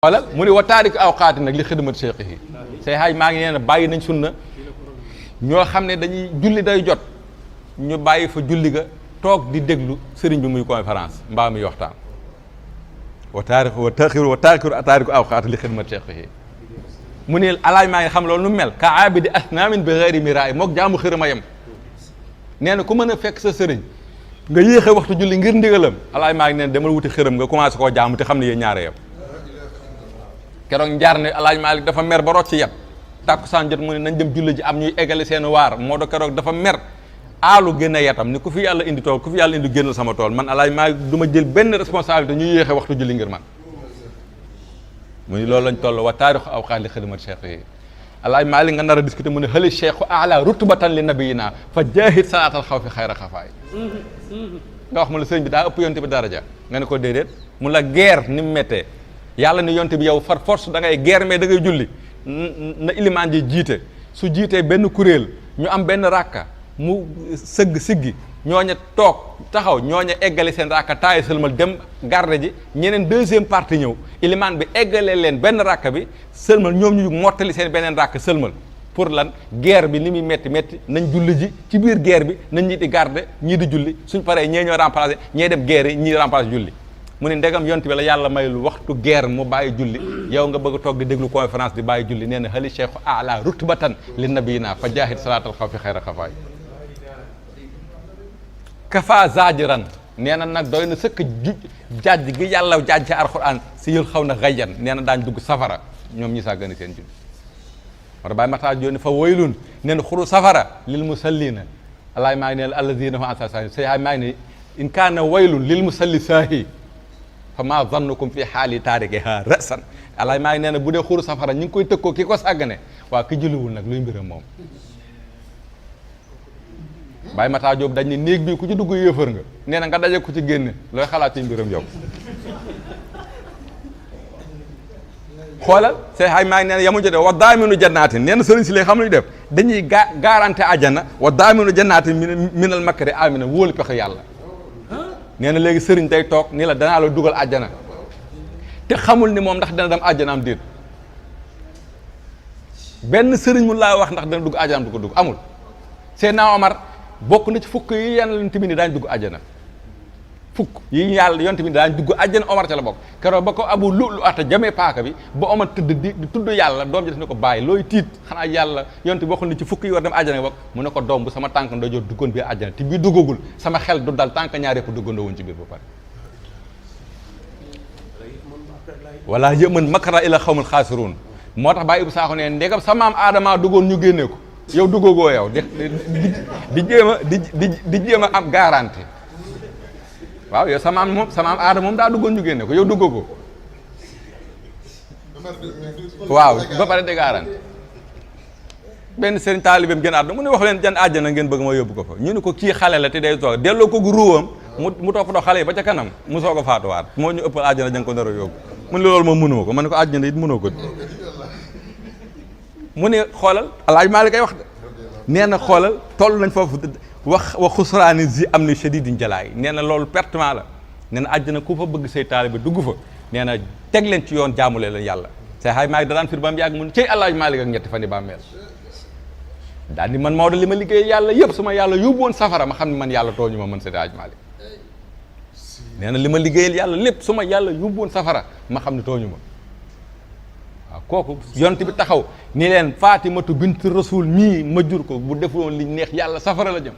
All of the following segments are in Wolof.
wala mu ne wa taariku awqaati nag li xidmat cheikh yi say xaaj maa ngi nee na bàyyi nañ sunna ñoo xam ne dañuy julli day jot ñu bàyyi fa julli ga toog di déglu sëriñ bi muy conférence mbaa muy waxtaan wa taariku awqaati li xidmat cheikh yi mu ne alaaj maa ngi xam loolu nu mel ka aabidi asnaamin bi gayri miraay mook jaamu xërëm a yem nee na ku mën a fekk sa sëriñ nga yéexe waxtu julli ngir ndigalam alaaj maa ngi neen demal wuti xërëm nga commencé koo jaamu te xam ne yéen ñaare yem keroog njaar ne alaaj Maalik dafa mer ba rocc ci yat tàkkusaan jot mu ne nañ dem julli ji am ñuy eggale seen waar moo do keroog dafa mer aalu génn yatam ni ku fi yàlla indi tool ku fi yàlla indi génnal sama tool man alaaj Maalik du ma jël benn responsabilité ñuy yéexe waxtu julli ngir man mu ni loolu lañ toll wa taarixu awqaat li xidmat cheikh yi alaaj Maalik nga nar a discuter mu ne xali cheikhu ala rutbatan li nabiyina fa jaahid salaatal xaw fi xayra xafaay nga wax mu la sëñ bi daa ëpp yonte bi daraja nga ne ko déedéet mu la guerre ni mu méttee yàlla ni yonte bi yow far force da ngay guerre mais da ngay julli na ilimaan ji jiite su jiitee benn kuréel ñu am benn ràkka mu sëgg siggi ñooña toog taxaw ñooña eggale seen ràkka taayi sëlmal dem garde ji ñeneen deuxième partie ñëw ilimaan bi eggale leen benn ràkka bi sëlmal ñoom ñu mottali seen beneen ràkka sëlmal pour lan guerre bi li muy metti metti nañ julli ji ci biir guerre bi nañ ñi di garde ñii di julli suñ paree ñee ñoo remplacé ñee dem guerre yi ñii remplacé julli mu ne ndegam yont bi la yàlla mayul waxtu guerre mu bàyyi julli yow nga bëgg a toog di déglu conférence di bàyyi julli nee na xali cheikhu ala rutbatan li nabiyina fa jaahid salaatal xaw fi xayra xafaay kafa zajiran nee na nag doy na sëkk jajj gi yàlla jajj ci alxuraan si yël xaw na xayyan nee na daañ dugg safara ñoom ñi sàggane seen julli war bàyyi maxtaa jooni fa waylun nee na xuru safara lil musallina alaay maa ngi ne alladina hum an saalihiin say maa ngi ne in kaana waylun lil musalli saahi fa maa zannukum fi xaali taarikiha rasan alaay maa ngi nee na bu dee xuru safara ñu ngi koy tëkkoo ki ko sàggane waaw ki julliwul nag luy mbiram moom bàyyi mataa Jóob dañ ne néeg bii ku ci dugg yéefar nga nee na nga daje ku ci génne looy xalaat ci mbiram yow xoolal say xay maa ngi nee na yamu jotee wa daaminu jannaatin nee na sëriñ si léegi xam luñu def dañuy garanté àjjana wa daaminu jannaatin minal makri amina wóolu pexe yàlla nee na léegi sëriñ day toog ni la danaa la dugal àjjana te xamul ni moom ndax dana dem àjjana am déet benn sëriñ mun laa wax ndax dana dugg àjjana am du ko dugg amul Seydina Omar bokk na ci fukk yi yonent bi ni daañ dugg àjjana fukk yi yàlla yonent bi ni daañ dugg àjjana Omar ca la bokk keroog ba ko Abu Lu'lu'ata jamee paaka bi ba Omar tëdd di tudd yàlla doom ji def ne ko bàyyi looy tiit xanaa yàlla yonent bi waxul ni ci fukk yi war dem àjjana bokk mu ne ko doom bu sama tànk ndeyjoor duggoon biir àjjana te bii duggagul sama xel du dal tànk ñaar yëpp duggandoo woon ci biir ba pare wala yëmën makara ila xawmul xaasiruun moo tax Baye Ibou Sakho ne ndegam sa maam Aadama duggoon ñu génnee ko yow duggagoo yow di jéem a am garantie waaw yow sa maam Aadama moom daa duggoon ñu génne ko yow duggagoo waaw ba pare de garantie benn sëriñ taalibeem gën àdduna mu ne wax leen jan àjjana ngeen bëgg ma yóbbu ko fa ñu ne ko kii xale la te day toog delloo ko ruuwam mu toppatoo xale yi ba ca kanam mu soog a faatuwaat moo ñu ëppal àjjana jang ko nar a yóbbu mu ne loolu moom mënuma ko ma ne ko àjjana it mënoo ko mu ne xoolal alaaj Maalik kay wax de nee na xoolal toll nañ foofu wax xusraani zi am ni shadidin jalaay nee na loolu pertement la nee na àjjana ku fa bëgg say taalibe dugg fa nee na teg leen ci yoon jaamule leen yàlla say xaaj Maalik daan fir ba mu yàgg mun cey alaaj Maalik ak ñetti fan yi bàmmeel daal ni man Maodo li ma liggéey yàlla yëpp su ma yàlla yóbbu woon safara ma xam ne man yàlla tooñu ma mën say alaaj Maalik nee na li ma liggéeyal yàlla lépp su ma yàlla yóbbu woon safara ma xam ne tooñu ma waaw kooku yonent bi taxaw ni leen Faatimatu bint Rasul mii ma jur ko bu defoon li neex yàlla safara la jëm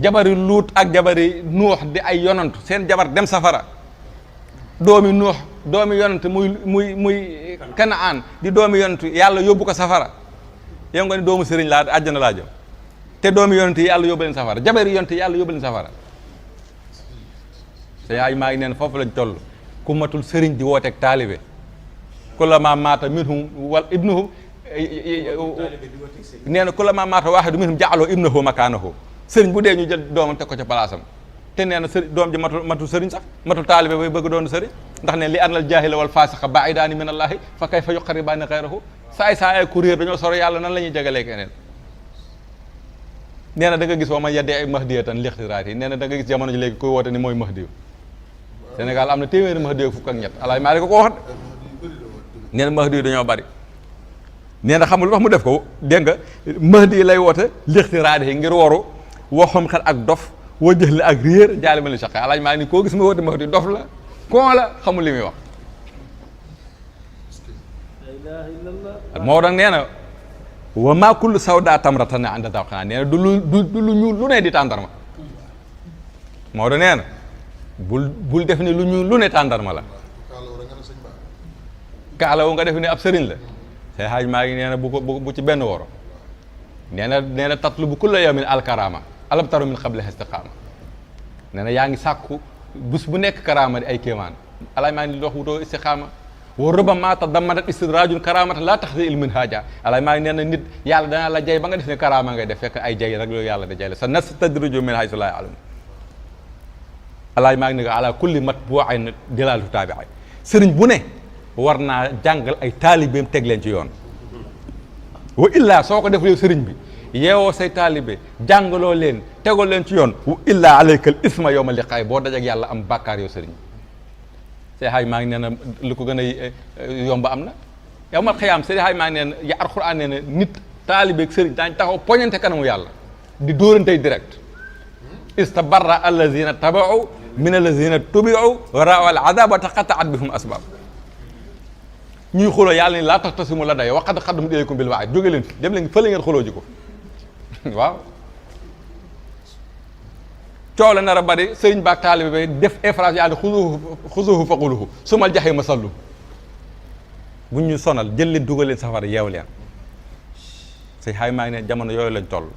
jabari Luut ak jabari Nuux di ay yonantu seen jabar dem safara doomi Nuux doomi yonant muy Kanaan di doomi yonantu yàlla yóbbu ko safara yow nga ni doomu sëriñ laa àjjana laa jëm te doomi yonant yàlla yóbbu leen safara jabari yonant yàlla yóbbu leen safara te yaay maa ngi neen foofu lañ toll ku matul sëriñ di wooteeg taalibe kullama maata minhum wal ibnuhum nee na kullama maata waahidu minhum ja'aloo ibnahu makaanahu sëriñ bu dee ñu jël doomam teg ko ca palaasam te nee na sëriñ doom ji matul sëriñ sax matul taalibe bay bëgg doon sëriñ ndax ne li annal jaahila wal faasiqa baa'idaani min allaahi fa kayfa yuqarribaani ghayrahu saay ay kuréer dañoo soro yàlla nan la ñuy jagalee keneen nee na da nga gis wa man yadda'i mahdiyatan li ixtiraati nee na da nga gis jamono ji léegi koy woote ni mooy mahdi Sénégal am na téeméeri Mahdi ak fukk ak ñett alaay maa ko wax nee na Mahdi yi dañoo bari nee na xam nga lu wax mu def ko dégg nga Mahdi yi lay woote lixti raade yi ngir waru waxum xel ak dof woo jëxle ak réer jaale ma li saqe alaaj maa ni koo gis ma woote Mahdi dof la kon la xamul li muy wax moo tax nee na wa maa kullu sawda tamratan anda daw xanaa nee na du lu ñuul lu ne di tàndarma moo tax nee na bul def ni lu ñuul lu ne tàndarma la kaalawu nga def ni ab sëriñ la say xaaj maa ngi nee na bu ci benn woro nee na tatlu bu kulla yawmin alkarama alam taru min qabli istiqaama nee na yaa ngi sàkku bés bu nekk karaama di ay kéemaan alaay maa ngi dox wutoo istiqaama wa rubama tadammanat istidrajun karamata laa taxdi ilmin haaja alaay maa ngi nee na nit yàlla danaa la jay ba nga def ne karaama ngay def fekk ay jay rek loolu yàlla da jay la sa nastadrijuhum min haysu laa ya'lamuun alaay maa ngi ne ko ala kulli matbu'in dilaalatu taabi'i sëriñ bu ne war naa jàngal ay taalibeem teg leen ci yoon wa illaa soo ko def yow sëriñ bi yeewoo say taalibe jàngaloo leen tegoo leen ci yoon wa illaa alaykal isma yawma liqaay boo dajak yàlla am bàkkaar yow sëriñ Seydi Hajji maa ngi nee na lu ko gën a yomb am na yow mal xiyaam Seydi Hajji maa ngi nee na ya alxuraan nee na nit taalibeeg sëriñ daañ taxaw poñante kanamu yàlla di dóorantey direct istabarra allazina tabau min allazina tubiu wa ra'aw al adaba taqatta'at bihum asbab ñuy xuloo yàlla ni laa taxtasimu la day wa qad qaddamtu ilaykum bil waa'id jóge leen fi dem leen fële ngeen xuloo ji ko waaw coow la nar a bari sëriñ baak taalibe bay def infrage yàlla xuzuhu faquluhu sumal jahiima sallu bu ñu sonal jël leen dugal leen safara yeew leen say xaay maa ngi ne jamono yooyu lañ toll